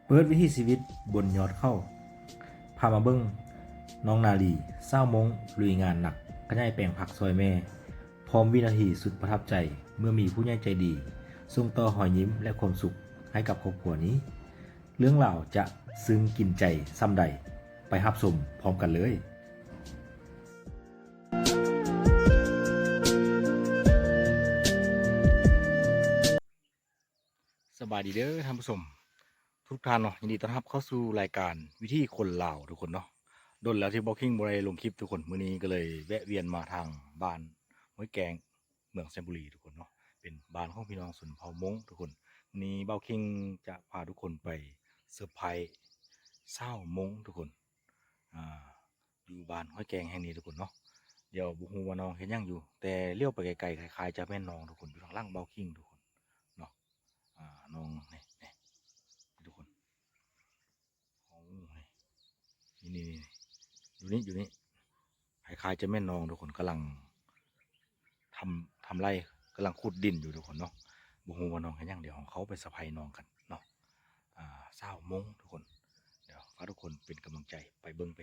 ເປີດວິຖີຊີວິດບົນຍອດເຂົາ ພາມາເບິ່ງນ້ອງນາລີ ຊາວມົ້ງລຸຍງານໜັກ ຂະຫຍາຍແປງຜັກຊ່ອຍແມ່ ພ້ອມວິນາທີສຸດປະທັບໃຈ ເມື່ອມີຜູ້ໃຫຍ່ໃຈດີສົ່ງຕໍ່ຮອຍຍິ້ມ ແລະ ຄວາມສຸກໃຫ້ກັບຄອບຄົວນີ້. ເລື່ອງລາວຈະຊຶ້ງກິນໃຈສ່ຳໃດ ໄປຮັບຊົມພ້ອມກັນເລີຍ. ສະບາຍດີເດີທ່ານຜູ້ຊົມທຸກທ່ານເນາະ, ຍິນດີຕ້ອນຮັບເຂົ້າສູ່ລາຍການວິຖີຄົນລາວທຸກຄົນເນາະ. ດົນແລ້ວທີ່ບ່າວຄິງບໍ່ໄດ້ລົງຄລິບທຸກຄົນ, ມື້ນີ້ກໍເລີຍແວະວຽນມາທາງບ້ານຫ້ວຍແກ້ງ ເມືອງໄຊບູລີທຸກຄົນເນາະ, ເປັນບ້ານຂອງພີ່ນ້ອງຊົນເຜົ່າມົ້ງທຸກຄົນ. ມື້ນີ້ບ່າວຄິງຈະພາທຸກຄົນໄປເຊີໄພຣສ໌ຊາວມົ້ງທຸກຄົນ ອ່າ ຢູ່ບ້ານຫ້ວຍແກ້ງແຫ່ງນີ້ທຸກຄົນເນາະ. ດຽວບໍ່ຮູ້ວ່ານ້ອງເຮັດຫຍັງຢູ່ ແຕ່ຫຼຽວໄປໄກໆ ຄ້າຍໆຈະແມ່ນນ້ອງທຸກຄົນ ຢູ່ທາງຫຼັງບ່າວຄິງທຸກຄົນເນາະ. ອ່າ ນ້ອງ ນີ້ ນີ້ ທຸກຄົນ ໂອ້ ນີ້ ນີ້ ນີ້ ຢູ່ນີ້ ຢູ່ນີ້ ຄ້າຍໆຈະແມ່ນນ້ອງທຸກຄົນ ກຳລັງ ທຳ ທຳໄຮ່ ກຳລັງຂຸດດິນຢູ່ທຸກຄົນເນາະ. ບໍ່ຮູ້ວ່ານ້ອງເຮັດຫຍັງ ດຽວເຮົາເຂົ້າໄປເຊີໄພຣສ໌ນ້ອງກັນເນາະ. ອ່າ ຊາວມົ້ງທຸກຄົນ ດຽວຝາກທຸກຄົນເປັນກຳລັງໃຈ ໄປເບິ່ງ ໄປ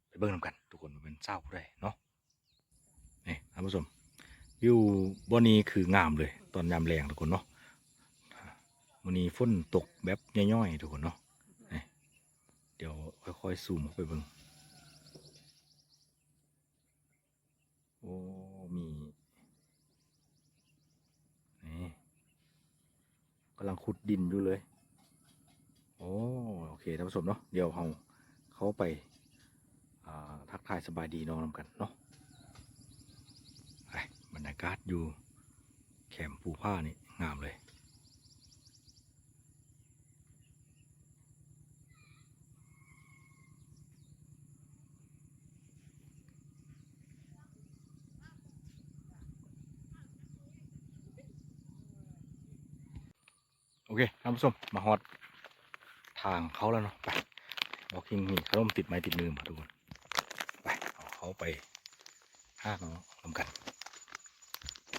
ໄປເບິ່ງນຳກັນທຸກຄົນ ວ່າເປັນຊາວຜູ້ໃດເນາະ. ນີ້ທ່ານຜູ້ຊົມ ວິວບ່ອນນີ້ຄືງາມເລີຍ ຕອນຍາມແລງທຸກຄົນເນາະ. ມື້ນີ້ຝົນຕົກແບບຍ້ອຍໆທຸກຄົນເນາະ. ນີ້ ດຽວຄ່ອຍໆຊູມເຂົ້າໄປເບິ່ງ. ໂອ້ ມີ ນີ້ ກຳລັງຂຸດດິນຢູ່ເລີຍ. ໂອ້ ໂອເຄ ທ່ານຜູ້ຊົມເນາະ, ດຽວເຮົາເຂົ້າໄປ ອ່າ ທັກທາຍສະບາຍດີນ້ອງນຳກັນເນາະ. ໄປ ບັນຍາກາດຢູ່ແຄມພູຜານີ້ງາມເລີຍ. ໂອເຄ ທ່ານຜູ້ຊົມ ມາຮອດທາງເຂົ້າແລ້ວເນາະ. ໄປ ບອກຄິງມີຂະໜົມຕິດໄມ້ຕິດມືມາທຸກຄົນ. ໄປ ເຮົາເຂົ້າໄປຫານ້ອງນຳກັນ.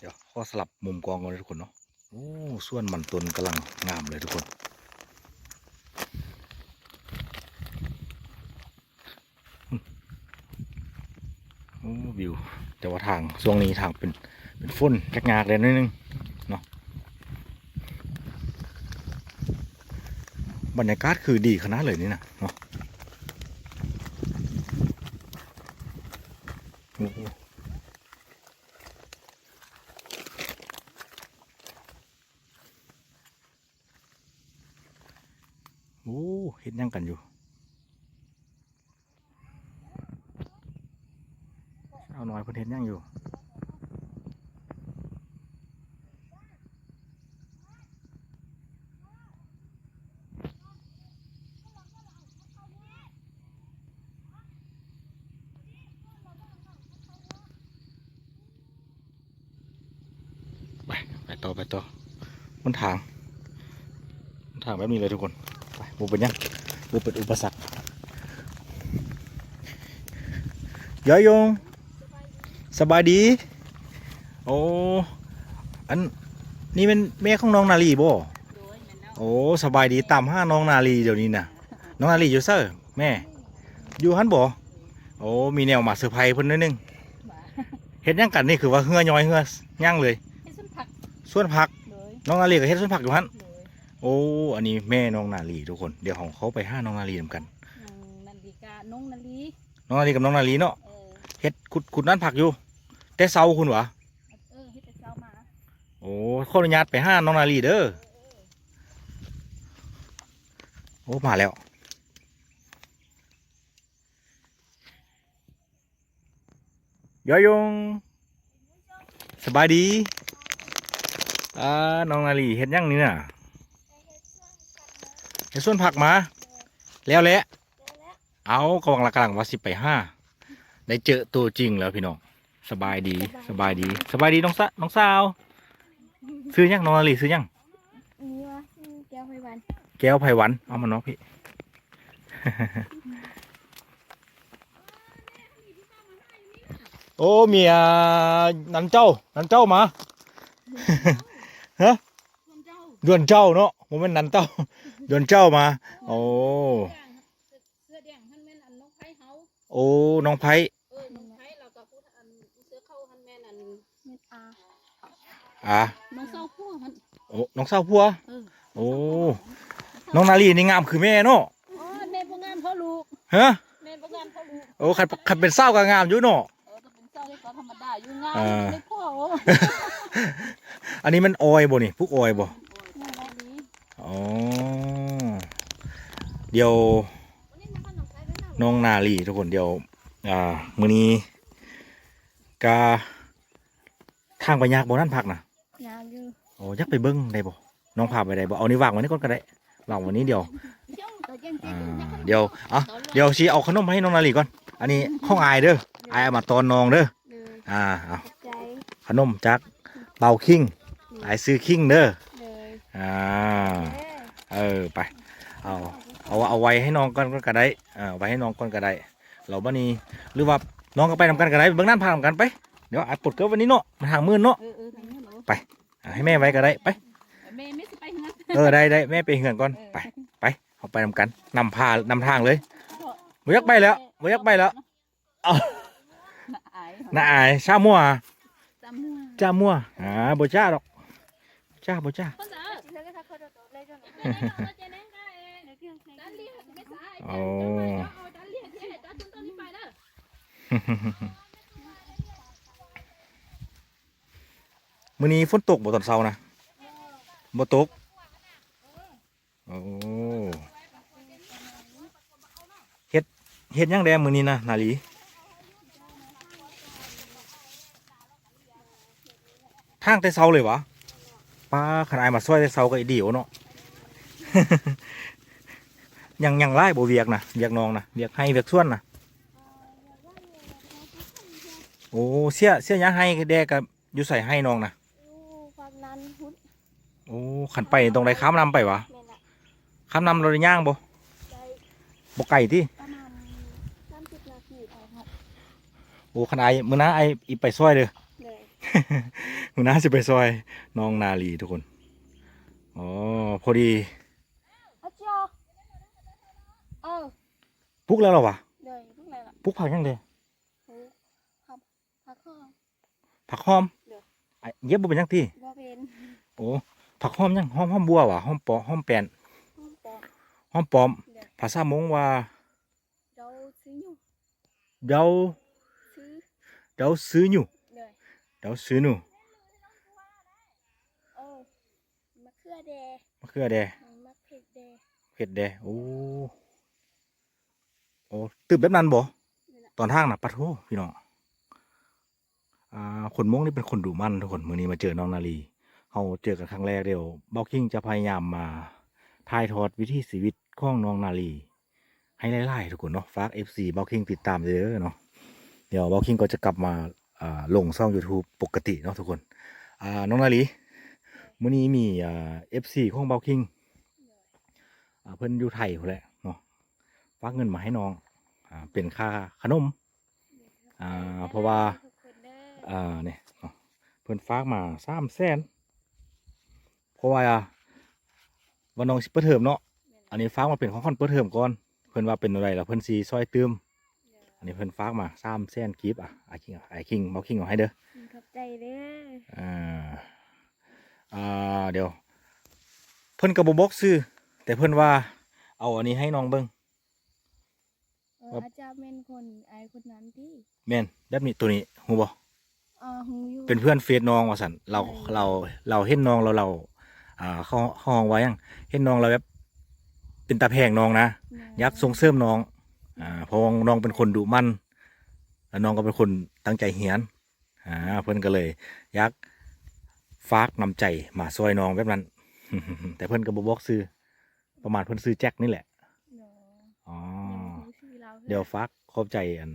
ດຽວຂໍສະຫຼັບມຸມກ້ອງກ່ອນເດີທຸກຄົນເນາະ. ໂອ້ ສວນມັນຕົ້ນກຳລັງງາມເລີຍທຸກຄົນ. ໂອ້ ວິວ ແຕ່ວ່າທາງຊ່ວງນີ້ທາງເປັນ ເປັນຝົນຍາກໆແດ່ໜ້ອຍໜຶ່ງເນາະ. ບັນຍາກາດຄືດີຂະໜາດເລີຍນີ້ນະເນາະ. ໂອ້ ໂອ້ ເຮັດຫຍັງກັນຢູ່? ສາວນ້ອຍເພິ່ນເຮັດຫຍັງຢູ່? ໄປ ໄປຕໍ່ ໄປຕໍ່. ຫົນທາງ ຫົນທາງແບບນີ້ເລີຍທຸກຄົນ. ໄປ ບໍ່ເປັນຫຍັງ ບໍ່ເປັນອຸປະສັກ. ຍອຍຍົງ ສະບາຍດີ. ໂອ້ ອັນນີ້ແມ່ນແມ່ຂອງນ້ອງນາລີບໍ່? ໂອ້ ສະບາຍດີ. ຕາມຫານ້ອງນາລີດຽວນີ້ນະ. ນ້ອງນາລີຢູ່ໃສແມ່? ຢູ່ຫັ້ນບໍ່? ໂອ້ ມີແນວມາເຊີໄພຣສ໌ເພິ່ນໜ້ອຍໜຶ່ງ. ເຮັດຫຍັງກັນນີ້ ຄືວ່າເຮືອຍ້ອຍເຮືອຫຍັງເລີຍ? ເຮັດສວນຜັກ. ສວນຜັກ. ໂດຍ. ນ້ອງນາລີກໍເຮັດສວນຜັກຢູ່ຫັ້ນ. ໂດຍ. ໂອ້ ອັນນີ້ແມ່ນ້ອງນາລີທຸກຄົນ. ດຽວເຮົາເຂົ້າໄປຫານ້ອງນາລີນຳກັນ. ນ້ອງນາລີກະ ນ້ອງນາລີ ນ້ອງນາລີກັບນ້ອງນາລີເນາະ. ເອີ ເຮັດ ຂຸດ ຂຸດນັ້ນຜັກຢູ່ ແຕ່ເຊົ້າພຸ້ນຫວາ? ເອີ ເຮັດແຕ່ເຊົ້າມາ. ໂອ້ ຂໍອະນຸຍາດໄປຫານ້ອງນາລີເດີ. ເອີ ເອີ ໂອ້ ມາແລ້ວ. ຍອຍຍົງ ສະບາຍດີ. ອ່າ ນ້ອງນາລີເຮັດຫຍັງນີ້ນະ? ເຮັດສວນຜັກມາ. ແລ້ວແຫຼະ. ເອົາ ກຳລັງ ກຳລັງວ່າຊິໄປຫາ. ໄດ້ເຈີຕົວຈິງແລ້ວພີ່ນ້ອງ. ສະບາຍດີ ສະບາຍດີ ສະບາຍດີນ້ອງສາ ນ້ອງສາວ. ຊື່ຫຍັງ? ນ້ອງນາລີຊື່ຫຍັງ? ນີ້ວ່າຊື່ແກ້ວໄພວັນ. ແກ້ວໄພວັນ ເອົາມານອກພີ້. ໂອ້ ເມຍ ນັ້ນເຈົ້າ ນັ້ນເຈົ້າມາ. ຮະ? ດ່ວນເຈົ້າເນາະ ບໍ່ແມ່ນນັ້ນເຈົ້າ. ດວນເຈົ້າມາ. ໂອ້ ເສື້ອແດງຫັ້ນແມ່ນອັນນ້ອງໄພເຮົາ. ໂອ້ ນ້ອງໄພ. ເອີ ນ້ອງໄພ ແລ້ວກໍຜູ້ອັນເສື້ອເຂົ້າຫັ້ນແມ່ນອັນ ແມ່ນອາ ອາ ນ້ອງສາວຜົວຫັ້ນ. ໂອ້ ນ້ອງສາວຜົວ. ເອີ ໂອ້ ນ້ອງນາລີນີ້ງາມຄືແມ່ເນາະ. ໂອ້ຍ ແມ່ບໍ່ງາມເທົ່າລູກ. ຮະ? ແມ່ບໍ່ງາມເທົ່າລູກ. ໂອ້ ຄັນ ຄັນເປັນສາວກໍງາມຢູ່ເນາະ. ເອີ ກໍເປັນສາວກໍທຳມະດາຢູ່ ງາມ ເອີ ຢູ່ໃນຜົວ. ໂອ້ ອັນນີ້ມັນອອຍບໍ່ນີ້? ປູກອອຍບໍ່? ອອຍ. ອໍ ດຽວ ນ້ອງນາລີທຸກຄົນ ດຽວ ອ່າ ມື້ນີ້ກະ ທາງໄປຍາກບໍ່ນັ້ນ ພັກນະ? ຍາກຢູ່. ໂອ້ ຢາກໄປເບິ່ງໄດ້ບໍ່? ນ້ອງພາໄປໄດ້ບໍ່? ເອົານີ້ວາງໄວ້ນີ້ກ່ອນກໍໄດ້ ວາງໄວ້ນີ້ດຽວ. ອ່າ ດຽວ ອ່ະ ດຽວຊິເອົາຂະໜົມໃຫ້ນ້ອງນາລີກ່ອນ. ອັນນີ້ຂອງອ້າຍເດີ ອ້າຍເອົາມາຕ້ອນນ້ອງເດີ. ອ່າ ເອົາ ຂະໜົມຈາກບ່າວຄິງ. ອ້າຍຊື່ຄິງເດີ. ອ່າ ເອີ ໄປ ເອົາ ເອົາ ເອົາໄວ້ໃຫ້ນ້ອງກ່ອນ ກ່ອນກໍໄດ້. ເອີ ໄວ້ໃຫ້ນ້ອງກ່ອນກໍໄດ້. ແລ້ວບັດນີ້ ຫຼືວ່ານ້ອງກໍໄປນຳກັນກໍໄດ້ ເບິ່ງນັ້ນພານຳກັນໄປ. ດຽວອ້າຍປົດເກີບໄວ້ນີ້ເນາະ ມັນຫາງມື່ນເນາະ. ເອີ ເອີ ທາງນີ້ເນາະ ໄປ ອ່າ ໃຫ້ແມ່ໄວ້ກໍໄດ້ ໄປ. ແມ່ ແມ່ຊິໄປເຮືອນ. ເອີ ໄດ້ ໄດ້ ແມ່ໄປເຮືອນກ່ອນ. ເອີ ໄປ ໄປ ເຮົາໄປນຳກັນ ນຳພາ ນຳທາງເລີຍ. ບໍ່ຢາກໄປແລ້ວ ບໍ່ຢາກໄປແລ້ວ. ເອົ້າ ໜ້າອາຍ ໜ້າອາຍ ຊາມົວ ຊາມົວ ຊາມົວ. ອ່າ ບໍ່ຈ້າດອກ ຈ້າ ບໍ່ຈ້າ. ໂອ້ ມື້ນີ້ຝົນຕົກບໍ່ຕອນເຊົ້ານະ? ບໍ່ຕົກ. ໂອ້ ເຮັດ ເຮັດຫຍັງແດ່ມື້ນີ້ນະ ນາລີ? ທາງແຕ່ເຊົ້າເລີຍຫວາ? ປ້າ ຄັນອ້າຍມາຊ່ວຍແຕ່ເຊົ້າກໍດີໂອເນາະ. ຍັງ ຍັງຫຼາຍບໍ່ວຽກນະ? ວຽກນ້ອງນະ ວຽກໄຮ່ວຽກສວນນະ? ໂອ້ ເສຍ ເສຍຫຍ້າໄຮ່ແດ່ກະ ຢູ່ໃສໄຮ່ນ້ອງນະ? ຢູ່ຝັ່ງນັ້ນພຸ້ນ. ໂອ້ ຄັນໄປຕ້ອງໄດ້ຂ້າມນ້ຳໄປຫວາ? ແມ່ນລະ. ຂ້າມນ້ຳແລ້ວໄດ້ຍ່າງບໍ່? ໄດ້. ບໍ່ໄກຕິ? ປະມານສາມສິບນາທີໄປຮອດ. ໂອ້ ຄັນອ້າຍ ມື້ໜ້າອ້າຍອີກໄປຊ່ອຍເດີ. ໂດຍ. ມື້ໜ້າຊິໄປຊ່ອຍນ້ອງນາລີທຸກຄົນ. ອໍ ພໍດີ. ເອົາເຈົ້າ ເອີ ປຸກແລ້ວລະຫວາ? ໂດຍ ປຸກແລ້ວລະ. ປຸກຜັກຫຍັງເດ? ໂອ້ ຜັກ ຜັກຫອມ. ຜັກຫອມ? ໂດຍ. ອາ ຢຽບບໍ່ເປັນຫຍັງຕິ? ບໍ່ເປັນ. ໂອ້ ຜັກຫອມຫຍັງ? ຫອມ ຫອມບົວຫວາ? ຫອມປອ ຫອມແປ້ນ? ຫອມປອມ. ຫອມປອມ. ໂດຍ. ພາສາມົ້ງວ່າ ເຈົ້າຊື່ຫຍັງ? ເຈົ້າ ຊື່ ເຈົ້າຊື່ຫຍັງ? ໂດຍ. ເຈົ້າຊື່ຫຍັງ? ເອີ ມະເຂືອແດ່. ມະເຂືອແດ່. ເອີ ມະເຂືອແດ່. ເຂືອແດ່. ໂອ້ ໂອ້ ຕື່ມແບບນັ້ນບໍ່? ແມ່ນລະ. ຕອນທາງນະ ປະໂທ ພີ່ນ້ອງ. ອ່າ ຄົນມົ້ງນີ້ເປັນຄົນດຸໝັ່ນທຸກຄົນ. ມື້ນີ້ມາເຈີນ້ອງນາລີ ເຮົາເຈີກັນຄັ້ງແລກ. ດຽວບ່າວຄິງຈະພະຍາຍາມມາຖ່າຍທອດວິຖີຊີວິດຂອງນ້ອງນາລີໃຫ້ຫຼາຍໆ ທຸກຄົນເນາະ. ຝາກເອັຟຊີບ່າວຄິງຕິດຕາມເດີເນາະ. ດຽວບ່າວຄິງກໍຈະກັບມາ ອ່າ ລົງຊ່ອງຢູທູບປົກກະຕິເນາະທຸກຄົນ. ອ່າ ນ້ອງນາລີ ມື້ນີ້ມີ ອ່າ ເອັຟຊີຂອງບ່າວຄິງ ອ່າ ເພິ່ນຢູ່ໄທພຸ້ນແຫຼະເນາະ ຝາກເງິນມາໃຫ້ນ້ອງ ອ່າ ເປັນຄ່າຂະໜົມ. ອ່າ ເພາະວ່າ ຂອບຄຸນເດີ ອ່າ ນີ້ເນາະ ເພິ່ນຝາກມາສາມແສນ ເພາະວ່າ ວ່ານ້ອງຊິເປີດເທີມເນາະ. ແມ່ນ ອັນນີ້ຝາກມາເປັນຂອງຂວັນເປີດເທີມກ່ອນ. ເພິ່ນວ່າເປັນແນວໃດລະເພິ່ນຊິຊ່ອຍຕື່ມ. ອັນນີ້ເພິ່ນຝາກມາສາມແສນກີບ. ອ່ະ ອ້າຍຄິງ ອ້າຍຄິງ ບ່າວຄິງເອົາໃຫ້ເດີ. ຂອບໃຈເດີ. ອ່າ ອ່າ ດຽວ ເພິ່ນກໍບໍ່ບອກຊື່ ແຕ່ເພິ່ນວ່າເອົາອັນນີ້ໃຫ້ນ້ອງເບິ່ງ. ເອີ ວ່າ ອາດຈະແມ່ນຄົນ ອ້າຍຄົນນັ້ນຕິ? ແມ່ນ ແບບນີ້ ໂຕນີ້ ຮູ້ບໍ່? ອໍ ຮູ້ຢູ່. ເປັນເພື່ອນເຟສນ້ອງວ່າຊັ້ນ. ລາວ ເອີ ລາວ ລາວເຫັນນ້ອງແລ້ວ ລາວ ອ່າ ເຂົາ ເຂົາຮ້ອງວ່າຫຍັງ? ເຫັນນ້ອງແລ້ວແບບເປັນຕາແພງນ້ອງນະ. ແມ່ນ. ຢາກສົ່ງເສີມນ້ອງ. ອ່າ ເພາະວ່ານ້ອງເປັນຄົນດຸໝັ່ນ ແລ້ວນ້ອງກໍເປັນຄົນຕັ້ງໃຈຮຽນ. ອ່າ ເພິ່ນກໍເລີຍຢາກຝາກນ້ຳໃຈມາຊ່ວຍນ້ອງແບບນັ້ນ. ແຕ່ເພິ່ນກໍບໍ່ບອກຊື່. ປະມານເພິ່ນຊື່ແຈັກນີ້ແຫຼະ. ອໍ ອໍ ຍັງບໍ່ຮູ້ຊື່ລາວເທື່ອ. ດຽວຝາກຂອບໃຈອັນ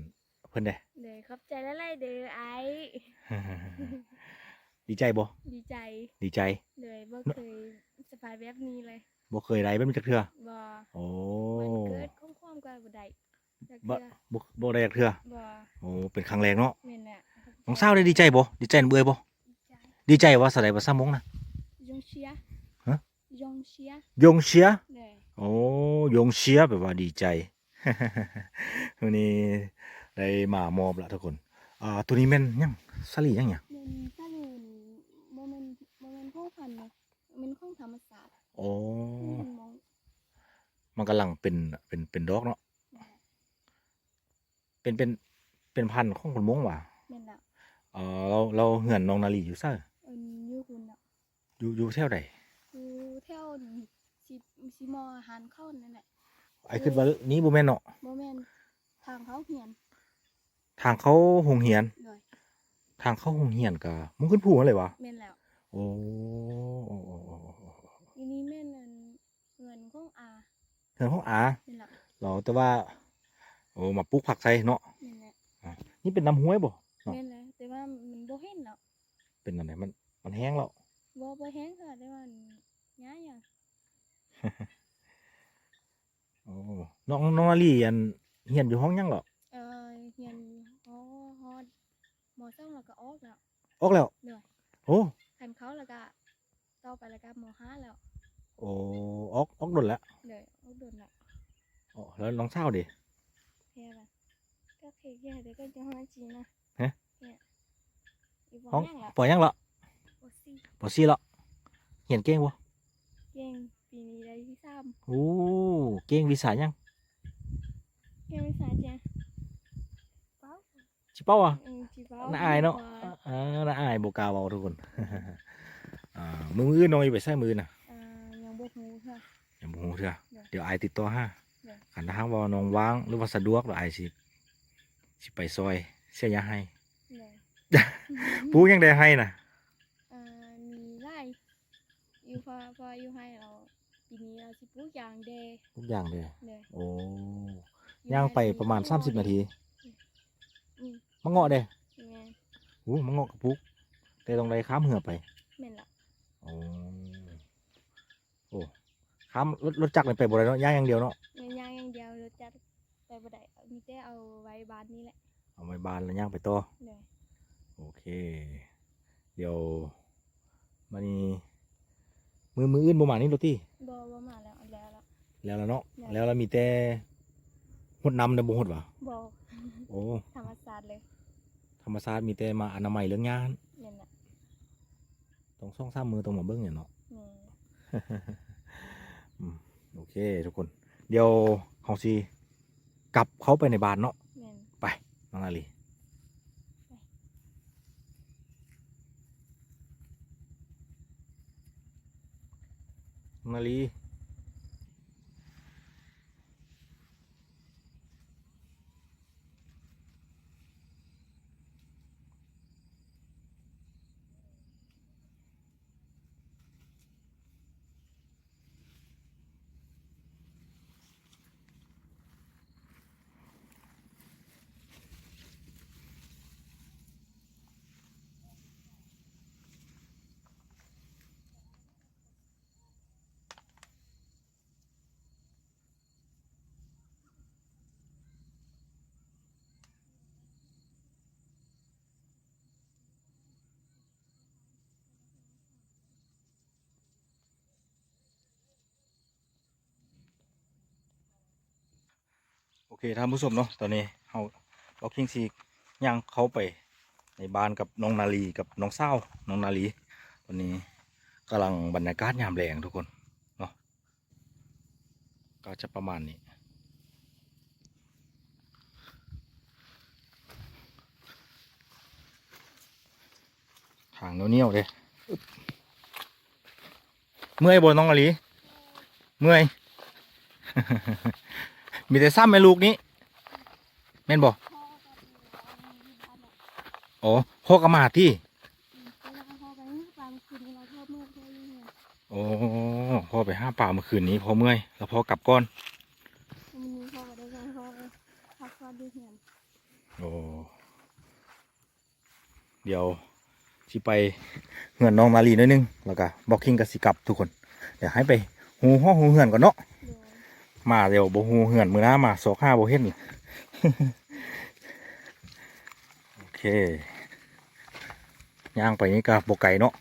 ເພິ່ນແດ່. ໂດຍ ຂອບໃຈຫຼາຍໆເດີອ້າຍ. ດີໃຈບໍ່? ດີໃຈ. ດີໃຈ. ໂດຍ ບໍ່ເຄີຍສະບາຍແບບນີ້ເລີຍ. ບໍ່ເຄີຍໄດ້ແບບນີ້ຈັກເທື່ອ? ບໍ່. ໂອ້ ວັນເກີດຂອງຂວັນກໍບໍ່ໄດ້ຈັກເທື່ອ. ບໍ່ ບໍ່ໄດ້ຈັກເທື່ອ? ບໍ່. ໂອ້ ເປັນຄັ້ງແລກເນາະ. ແມ່ນແຫຼະ. ນ້ອງສາວໄດ້ດີໃຈບໍ່? ດີໃຈນຳເອື້ອຍບໍ່? ດີໃຈ. ດີໃຈວ່າຊັ້ນໃດ ພາສາມົ້ງນະ? ຍົງເຊຍ. ຮະ? ຍົງເຊຍ. ຍົງເຊຍ. ໂດຍ. ໂອ້ ຢົງເຊຍ ແປວ່າດີໃຈ. ມື້ນີ້ໄດ້ມາມອບລະທຸກຄົນ. ອ່າ ໂຕນີ້ແມ່ນຫຍັງ? ສາລີຫຍັງຫຍັງ? ແມ່ນສາລີ ບໍ່ແມ່ນ ບໍ່ແມ່ນຂອງພັນນະ ແມ່ນຂອງທຳມະຊາດ. ໂອ້ ມັນ ມັນກຳລັງເປັນ ເປັນ ເປັນດອກເນາະ. ແມ່ນແຫຼະ. ເປັນ ເປັນ ເປັນພັນຂອງຄົນມົ້ງຫວາ? ແມ່ນແລ້ວ. ເອີ ແລ້ວ ແລ້ວເຮືອນນ້ອງນາລີຢູ່ໃສ? ເອີ ຢູ່ພຸ້ນແຫຼະ. ຢູ່ ຢູ່ແຖວໃດ? ຢູ່ແຖວ ຊິ ຊິໝໍອາຫານເຂົານັ້ນແຫຼະ. ອ້າຍຄິດວ່ານີ້ບໍ່ແມ່ນເນາະ? ບໍ່ແມ່ນ ທາງເຂົ້າໂຮງຮຽນ. ທາງເຂົ້າໂຮງຮຽນ? ໂດຍ. ທາງເຂົ້າໂຮງຮຽນກະມຸ້ງຂຶ້ນພູຫັ້ນເລີຍຫວາ? ແມ່ນແລ້ວ. ໂອ້ ໂອ້ ໂອ້ ໂອ້ ໂອ້ ຢູ່ນີ້ແມ່ນອັນ ເຮືອນຂອງອາ. ເຮືອນຂອງອາ? ແມ່ນແລ້ວ. ແລ້ວແຕ່ວ່າ ໂອ້ ມາປູກຜັກໃສ່ເນາະ? ແມ່ນແຫຼະ. ອາ ນີ້ເປັນນ້ຳຫ້ວຍບໍ່ເນາະ? ແມ່ນແຫຼະ ແຕ່ວ່າມັນບໍ່ແຫ້ງແລ້ວ. ເປັນອັນໃດ? ມັນ ມັນແຫ້ງແລ້ວ? ບໍ່ ບໍ່ແຫ້ງເທື່ອ ແຕ່ວ່າຫຍ້າຫຍັງ. ໂອ້ ນ້ອງ ນ້ອງນາລີ ອັນ ຮຽນຢູ່ຫ້ອງຫຍັງເກາະ? ເອີ ຮຽນຢູ່ ຮ ຮອດ ມໍສອງ ແລ້ວກໍອອກແລ້ວ. ອອກແລ້ວ? ໂດຍ. ໂອ້ ຄັນເຂົ້າແລ້ວກໍ ຕໍ່ໄປແລ້ວກໍ ມໍຫ້າ ແລ້ວ. ໂອ້ ອອກ ອອກດົນແລ້ວ? ໂດຍ ອອກດົນແລ້ວ. ອໍ ແລ້ວນ້ອງສາວເດ? ແພລະ ກໍເຄຍ ແຕ່ກໍຈະຮອດຈີນນະ. ຮະ? ຫ້ອງ ປ.ຫຍັງລະ? ປ.ສີ່ ປ.ສີ່ລະ. ຮຽນເກັ່ງບໍ່? ເກັ່ງ ປີນີ້ໄດ້ທີສາມ. ໂອ້ ເກັ່ງວິຊາຫຍັງ? ເກັ່ງວິຊາຫຍັງ? ເປົາ ຊິເປົາຫວາ? ອືມ ຊິເປົາ ໜ້າອາຍເນາະ. ເອີ ໜ້າອາຍ ບໍ່ກ້າເວົ້າທຸກຄົນ. ອ່າ ມື້ ມື້ອື່ນນ້ອງຊິໄປໃສມື້ອື່ນນະ? ອ່າ ຍັງບໍ່ຮູ້ເທື່ອ ຍັງບໍ່ຮູ້ເທື່ອ. ໂດຍ. ດຽວອ້າຍຕິດຕໍ່ຫາ. ໂດຍ. ຄັນຖ້າຫາກວ່ານ້ອງວ່າງ ຫຼືວ່າສະດວກ ແລ້ວອ້າຍຊິ ຊິໄປຊ່ອຍເສຍຫຍ້າໄຮ່. ໂດຍ. ປູກຫຍັງແດ່ໄຮ່ນະ? ເອີ ມີຫຼາຍຢູ່ ເພາະ ເພາະຢູ່ໄຮ່ລາວ ປີນີ້ລາວຊິປູກຢາງແດ່. ປູກຢາງແດ່. ໂດຍ. ໂອ້ ຍ່າງໄປປະມານສາມສິບນາທີ. ອືມ ໝາກເງາະເດ? ແມ່ນ. ໂອ້ ໝາກເງາະກະປູກ ແຕ່ຕ້ອງໄດ້ຂ້າມເຮືອໄປ. ແມ່ນລະ. ໂອ້ ໂອ້ ຂ້າມ ລົດ ລົດຈັກນີ້ໄປບໍ່ໄດ້ເນາະ ຍ່າງຢ່າງດຽວເນາະ. ແມ່ນ ຍ່າງຢ່າງດຽວ ລົດຈັກໄປບໍ່ໄດ້ ມີແຕ່ເອົາໄວ້ບ້ານນີ້ແຫຼະ. ເອົາໄວ້ບ້ານແລ້ວຍ່າງໄປຕໍ່. ໂດຍ. ໂອເຄ ດຽວ ບາດນີ້ ມື້ ມື້ອື່ນບໍ່ມານີ້ໂລຕິ? ບໍ່ ບໍ່ມາແລ້ວ ແລ້ວລະ ແລ້ວລະເນາະ. ແລ້ວ ແລ້ວລະ ມີແຕ່ຫົດນ້ຳ ແຕ່ບໍ່ຫົດຫວາ? ບໍ່. ໂອ້ ທຳມະຊາດເລີຍ ທຳມະຊາດ ມີແຕ່ມາອະນາໄມເລື່ອງຫຍ້າຫັ້ນ. ແມ່ນລະ. ຕ້ອງສອງສາມມື້ຕ້ອງມາເບິ່ງແຫຼະເນາະ. ແມ່ນ. ອືມ ໂອເຄທຸກຄົນ ດຽວເຮົາຊິກັບເຂົ້າໄປໃນບ້ານເນາະ. ແມ່ນ. ໄປ ນ້ອງນາລີ ໄປ ນ້ອງນາລີ. ໂອເຄທ່ານຜູ້ຊົມເນາະ ຕອນນີ້ເຮົາ ບອກຄິງຊິຍ່າງເຂົ້າໄປໃນບ້ານກັບນ້ອງນາລີ ກັບນ້ອງສາວນ້ອງນາລີ. ຕອນນີ້ກຳລັງບັນຍາກາດຍາມແລງທຸກຄົນເນາະ ກໍຈະປະມານນີ້. ທາງໜຽວໆເດ້. ເມື່ອຍບໍ່ນ້ອງອາລີ? ເມື່ອຍ. ມີແຕ່ຊ້ຳແມ່ລູກນີ້ ແມ່ນບໍ່? ອໍ ພໍ່ກັບມາຕິ? ໂອ້ ພໍ່ໄປຫາປາມື້ຄືນນີ້ ພໍ່ເມື່ອຍ ແລ້ວພໍ່ກັບກ່ອນ. ມື້ນີ້ພໍ່ບໍ່ໄດ້ໄປ ພໍ່ພັກຜ່ອນຢູ່ເຮືອນ. ໂອ້ ດຽວຊິໄປເຮືອນນ້ອງນາລີໜ້ອຍໜຶ່ງ ແລ້ວກະບອກຄິງກະຊິກັບທຸກຄົນ. ດຽວໃຫ້ໄປຮູ້ຫ້ອງຮູ້ເຮືອນກ່ອນເນາະ. ໂດຍ. ມາດຽວບໍ່ຮູ້ເຮືອນ ມື້ໜ້າມາຊອກຫາບໍ່ເຫັນ. ໂອເຄ ຍ່າງໄປນີ້ກະບໍ່ໄກເນາະ. ໂດຍ.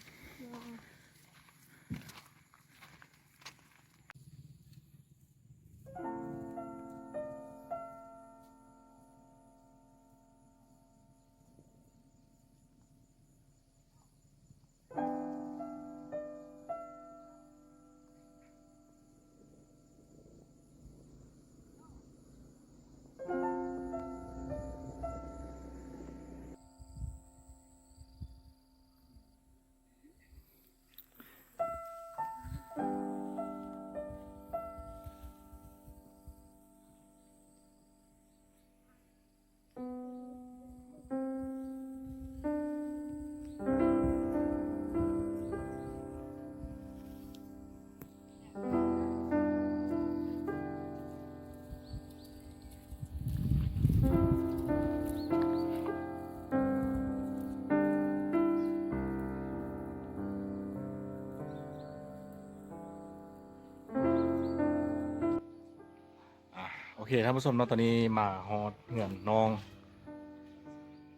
ເຄ ທ່ານຜູ້ຊົມເນາະ ຕອນນີ້ມາຮອດເຮືອນນ້ອງ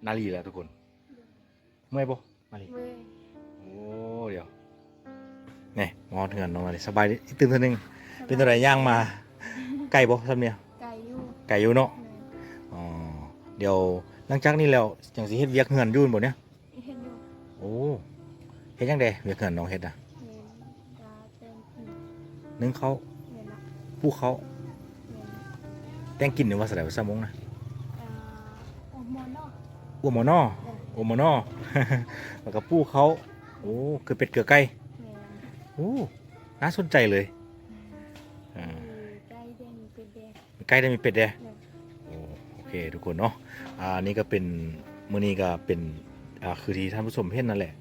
ນາລີແລ້ວທຸກຄົນ. ເມື່ອຍບໍ່ນາລີ? ເມື່ອຍ. ໂອ້ ດຽວ ນີ້ມາຮອດເຮືອນນ້ອງນາລີ. ສະບາຍດີອີກຕື່ມເທື່ອໜຶ່ງ. ສະບາຍ. ເປັນຈັ່ງໃດ ຍ່າງມາໄກບໍ່ຊ່ຳນີ້? ໄກຢູ່. ໄກຢູ່ເນາະ. ແມ່ນ. ອໍ ດຽວຫຼັງຈາກນີ້ແລ້ວຈັ່ງຊິເຮັດວຽກເຮືອນຢູ່ແມ່ນບໍ່ນີ້? ເຮັດຢູ່. ໂອ້ ເຮັດຫຍັງແດ່ວຽກເຮືອນນ້ອງເຮັດນະ? ແມ່ນ ກະແຕ່ງກິນ. ໜຶ້ງເຂົ້າ? ແມ່ນລະ. ປູກເຂົ້າ? ແມ່ນ. ແຕ່ງກິນນີ້ວ່າຊັ້ນໃດ ວ່າຊະມົງນະ? ອ່າ ອົບໝໍນໍ. ອົບໝໍນໍ? ເອີ ອົບໝໍນໍ ແລ້ວກະປູກເຂົ້າ. ໂອ້ ເກືອເປັດເກືອໄກ່. ແມ່ນ. ໂອ້ ໜ້າສົນໃຈເລີຍ. ອືມ ອ່າ ໄກ່ແດ່ ມີເປັດແດ່. ໄກ່ໄດ້ມີເປັດແດ່. ໂອ້ ໂອເຄທຸກຄົນເນາະ. ອ່າ ນີ້ກໍເປັນ ມື້ນີ້ກໍເປັນ ອ່າ ຄືທີ່ທ່ານຜູ້ຊົມເຫັນນັ້ນແຫຼະ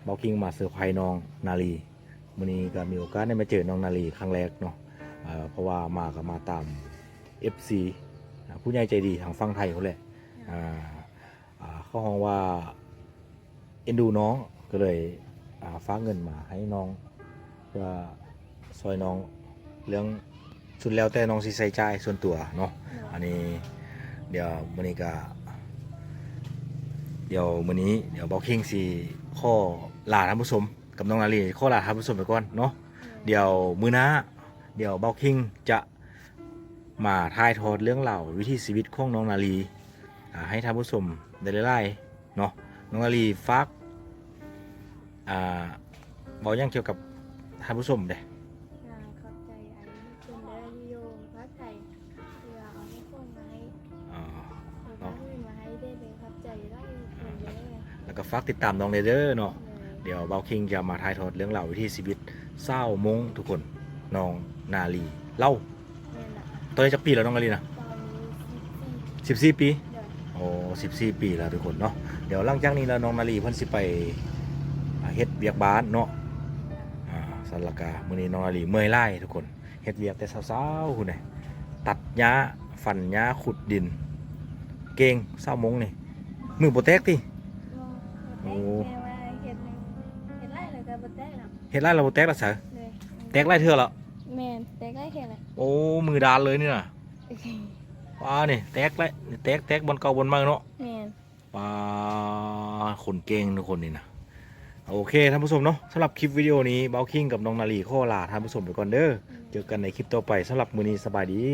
ເບົາຄິງມາເຊີໄພນ້ອງນາລີ. ມື້ນີ້ກໍມີໂອກາດໄດ້ມາເຈີນ້ອງນາລີຄັ້ງແລກເນາະ. ເອີ ເພາະວ່າມາກໍມາຕາມເອັບຊີ ອ່າ ຜູ້ໃຫຍ່ໃຈດີທາງຝັ່ງໄທພຸ້ນແຫຼະ. ອ່າ ອ່າ ເຂົາຮ້ອງວ່າເອັນດູນ້ອງ ກໍເລີຍ ອ່າ ຝາກເງິນມາໃຫ້ນ້ອງ ເພື່ອຊ່ອຍນ້ອງເລື່ອງ ສຸດແລ້ວແຕ່ນ້ອງຊິໃຊ້ຈ່າຍສ່ວນຕົວເນາະ. ໂດຍ. ອັນນີ້ດຽວມື້ນີ້ກະ ດຽວມື້ນີ້ດຽວເບົາຄິງຊິຂໍລາທ່ານຜູ້ຊົມກັບນ້ອງນາລີ ຂໍລາທ່ານຜູ້ຊົມໄປກ່ອນເນາະ. ໂດຍ. ດຽວມື້ໜ້າ ດຽວເບົາຄິງຈະ ມາຖ່າຍທອດເລື່ອງລາວວິຖີຊີວິດຂອງນ້ອງນາລີ ອ່າ ໃຫ້ທ່ານຜູ້ຊົມໄດ້ຫຼາຍໆເນາະ. ນ້ອງນາລີຝາກ ອ່າ ເວົ້າຫຍັງກ່ຽວກັບທ່ານຜູ້ຊົມແດ່? ອ່າ ຂອບໃຈ ອັນ ທຸກຄົນເດີ ທີ່ຢູ່ປະເທດໄທ ທີ່ວ່າເອົາຂອງມາໃຫ້ ອໍ ເອົາຂອງມາໃຫ້ເດ້ ເປັນຂອບໃຈຫຼາຍຄົນເດີ. ແລ້ວກໍຝາກຕິດຕາມນ້ອງແດ່ເດີເນາະ. ໂດຍ. ດຽວເບົາຄິງຈະມາຖ່າຍທອດເລື່ອງລາວວິຖີຊີວິດຊາວມົ້ງທຸກຄົນ ນ້ອງນາລີເລົ່າ. ແມ່ນລະ. ຕອນນີ້ຈັກປີແລ້ວນ້ອງນາລີນະ? ຕອນນີ້ສິບສີ່. ສິບສີ່ປີ? ໂດຍ. ໂອ້ ສິບສີ່ປີແລ້ວທຸກຄົນເນາະ. ດຽວຫຼັງຈາກນີ້ແລ້ວນ້ອງນາລີເພິ່ນຊິໄປ ອ່າ ເຮັດວຽກບ້ານເນາະ. ແມ່ນລະ. ອ່າ ຊັ້ນລະກະມື້ນີ້ນ້ອງນາລີເມື່ອຍຫຼາຍທຸກຄົນ ເຮັດວຽກແຕ່ເຊົ້າໆພຸ້ນເດ ຕັດຫຍ້າ ຟັນຫຍ້າ ຂຸດດິນ ເກັ່ງຊາວໂມງນີ້ ມືບໍ່ແຕກຕິ? ບໍ່ ບໍ່ແຕກ. ໂອ້ ແຕ່ວ່າເຮັດ ເຮັດຫຼາຍແລ້ວກໍບໍ່ແຕກແລ້ວ. ເຮັດຫຼາຍແລ້ວບໍ່ແຕກແລ້ວຊະ? ໂດຍ. ແຕກຫຼາຍເທື່ອແລ້ວ? ແມ່ນ ແຕກຫຼາຍເທື່ອແລ້ວ. ໂອ້ ມືດ້ານເລີຍນີ້ນະ. ໂອເຄ. ວ້າ ນີ້ແຕກແລ້ວ ແຕກ ແຕກບ່ອນເກົ່າບ່ອນໃໝ່ເນາະ. ແມ່ນ. ປາ ຄົນເກັ່ງທຸກຄົນນີ້ນະ. ໂອເຄທ່ານຜູ້ຊົມເນາະ ສຳລັບຄລິບວິດີໂອນີ້ ເບົາຄິງກັບນ້ອງນາລີຂໍລາທ່ານຜູ້ຊົມໄປກ່ອນເດີ. ເຈີກັນໃນຄລິບຕໍ່ໄປ. ສຳລັບມື້ນີ້ສະບາຍດີ.